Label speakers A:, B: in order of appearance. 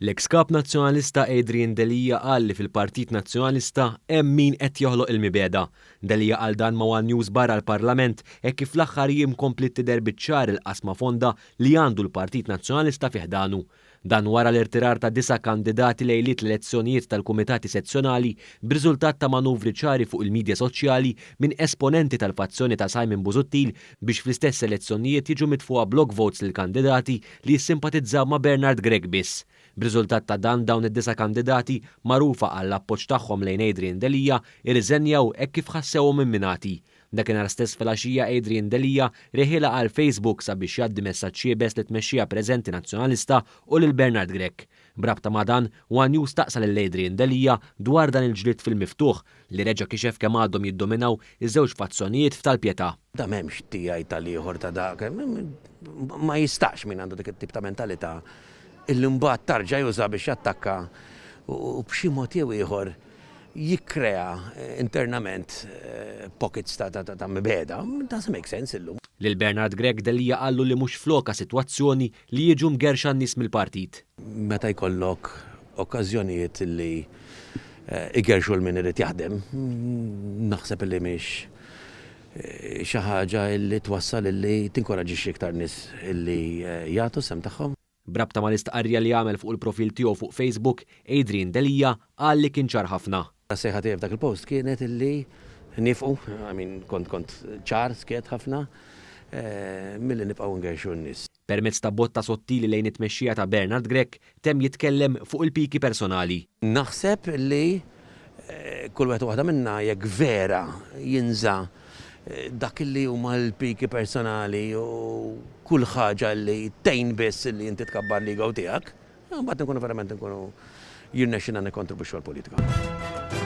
A: L-eks Kap Nazzjonalista Adrian Delia qal li fil-Partit Nazzjonalista hemm min qed joħloq il-mibegħda. Delia qal dan ma' one News barra l-Parlament hekk kif fl-aħħar jiem kompliet tidher biċ-ċar il-qasma fonda li għandu l-Partit Nazzjonalista fi ħdanu. Dan wara l-irtirar ta' disa' kandidati lejliet l-elezzjonijiet tal-kumitati sezzjonali b'riżultat ta' manuvri ċari fuq il-midja soċjali minn esponenti tal-fazzjoni ta' Simon Busuttil biex fl-istess elezzjonijiet jiġu mitfugħa block votes lill-kandidati li jissimpatizzaw ma' Bernard Grech biss. B'riżultat ta' dan dawn id-disa' kandidati, magħrufa għall-appoġġ tagħhom lejn Adrian Delia, irriżenjaw hekk kif ħassewhom imminati. Dakinhar stess filgħaxija Adrian Delia reħielha għal Facebook sabiex jgħaddi messaġġ iebes lit-tmexxija preżenti Nazzjonalista u lil Bernard Grech. B'rabta ma' dan, one News staqsa lil Adrian Delia dwar dan il-ġlied fil-miftuħ li reġa' kixef kemm għadhom jiddominaw iż-żewġ fazzjonijiet f'tal-Pietà.
B: Da m'hemmx tiegħi tal-ieħor ta' dak. Ma jistax min għandu dik it-tip ta' mentalità illi mbagħad tarġa' juża biex jattakka u b'xi mod jew ieħor jikkrea internament pockets ta' mibegħda. Doesn't make sense illum.
A: Lil Bernard Grech Delia qallu li mhux flokha sitwazzjoni li jiġu mgerrxa n-nies mill-partit.
B: Meta jkollok okkażjonijiet li jgerrxu 'l min irid jaħdem, naħseb li mhix xi ħaġa li twassal li tinkoraġġixxi iktar nies li jagħtu s-sehem tagħhom.
A: B'rabta mal-istqarrija li għamel fuq il-profil tiegħu fuq Facebook, Adrian Delia qal li kien ċar ħafna.
B: Is-sejħa tiegħi f'dak il-post kienet illi niefqu, I mean kont kont ċar, skjett ħafna, milli nibqgħu ngerrxu n-nies.
A: Permezz ta' botta sottili lejn it-tmexxija ta' Bernard Grech, temm jitkellem fuq il-piki personali.
B: Naħseb li kull wieħed u waħda minna jekk vera jinża' dak li huma l-piki personali u kull ħaġa li tgħin biss li inti tkabbar l-ego tiegħek, imbagħad inkunu verament inkunu jirnexxilna nikkontribwixxu għall-politika.